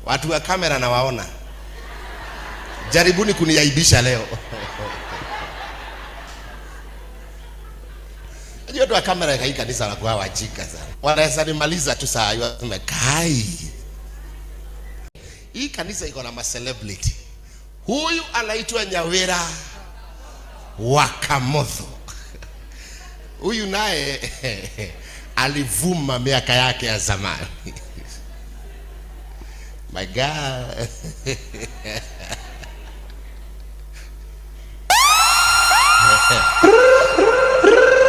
Watu wa kamera nawaona, jaribuni kuniaibisha leo. Najua watu wa kamera hii kanisa wanakuwa wajinga sana, wanaweza nimaliza tu saa hiyo, waseme kai, hii kanisa iko na ma celebrity. Huyu anaitwa Nyawira wa Kamotho. Huyu naye alivuma miaka yake ya zamani. My God.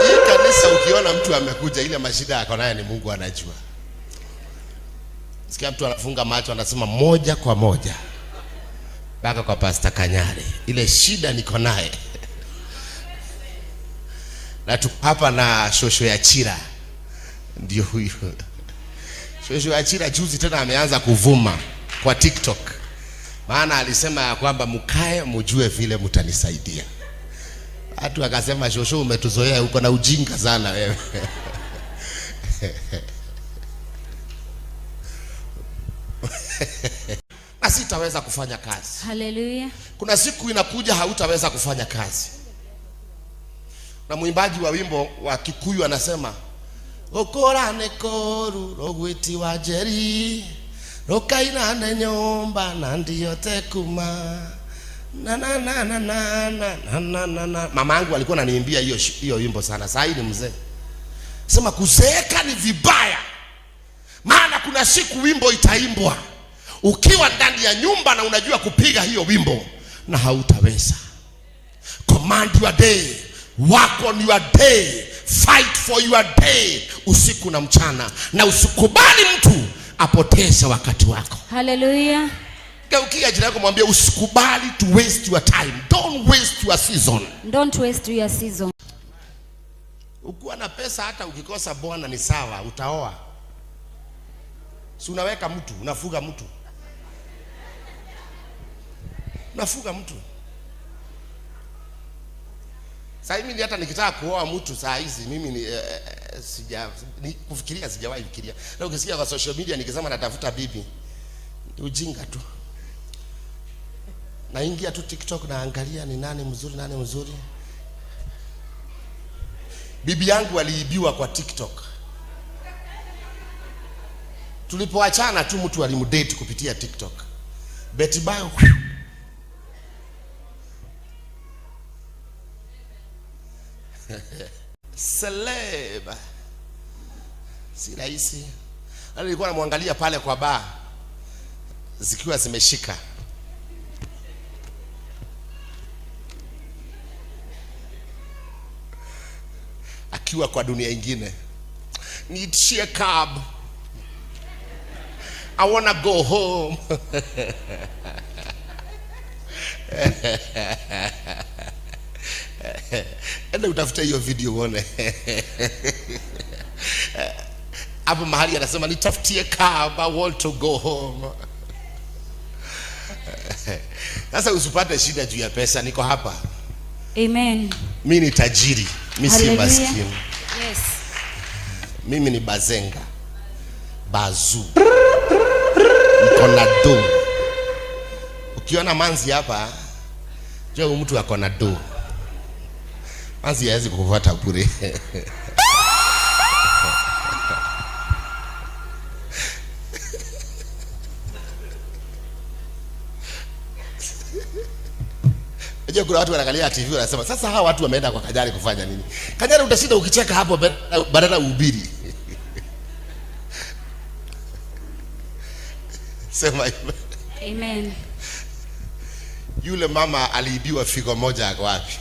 Hii kanisa ukiona mtu amekuja, ile mashida yako naye ni Mungu anajua. Sikia mtu anafunga macho anasema moja kwa moja mpaka kwa Pastor Kanyari, ile shida niko naye. Na tuko hapa na shosho ya Chira, ndio huyu shosho ya Chira. Juzi tena ameanza kuvuma kwa TikTok, maana alisema ya kwamba mkae mjue vile mtanisaidia. Watu akasema shosho, umetuzoea, uko na ujinga sana wewe. Na sitaweza kufanya kazi. Hallelujah. Kuna siku inakuja hautaweza kufanya kazi. Na mwimbaji wa wimbo wa Kikuyu anasema gukura nĩ kũũru rũgwĩti wa njeri rũkainane nyũmba na ndiyote kuma na na na na na na na na na na. Mama yangu alikuwa ananiimbia hiyo hiyo wimbo sana. Sasa hii ni mzee. Sema kuzeeka ni vibaya, maana kuna siku wimbo itaimbwa ukiwa ndani ya nyumba na unajua kupiga hiyo wimbo na hautaweza. Command your day, work on your day, fight for your day, usiku na mchana, na usikubali mtu apoteze wakati wako. Hallelujah. Geukia jirani yako mwambie usikubali to waste your time. Don't waste your season. Don't waste your season. Ukiwa na pesa hata ukikosa bwana ni sawa, utaoa. Si unaweka mtu, unafuga mtu. Unafuga mtu. Sasa mimi hata nikitaka kuoa mtu saa hizi mimi ni, sija ni, kufikiria sijawahi fikiria. Na ukisikia kwa social media nikisema natafuta bibi, ni ujinga tu. Naingia tu TikTok naangalia ni nani mzuri, nani mzuri. Bibi yangu aliibiwa kwa TikTok. Tulipoachana tu mtu alimdate kupitia TikTok. Betty Bayo. Celeb. Si rahisi. Nilikuwa namwangalia pale kwa bar zikiwa zimeshika. Akiwa kwa dunia ingine. Niitishie cab. I wanna go home. Enda utafute hiyo video uone. Hapo mahali anasema nitafutie cab, I want to go home. Sasa usipate shida juu ya pesa, niko hapa. Amen. Mimi ni tajiri, mimi si maskini. Yes. Mimi ni bazenga. Bazu. Niko na do. Ukiona manzi hapa, jua mtu ako na do. Manzi hawezi kukufuata bure. Unajua kuna watu wanaangalia TV wanasema sasa hawa watu wameenda kwa Kanyari kufanya nini? Kanyari utashinda ukicheka hapo badala uhubiri. Sema amen. Amen. Yule mama aliibiwa figo moja, ako wapi?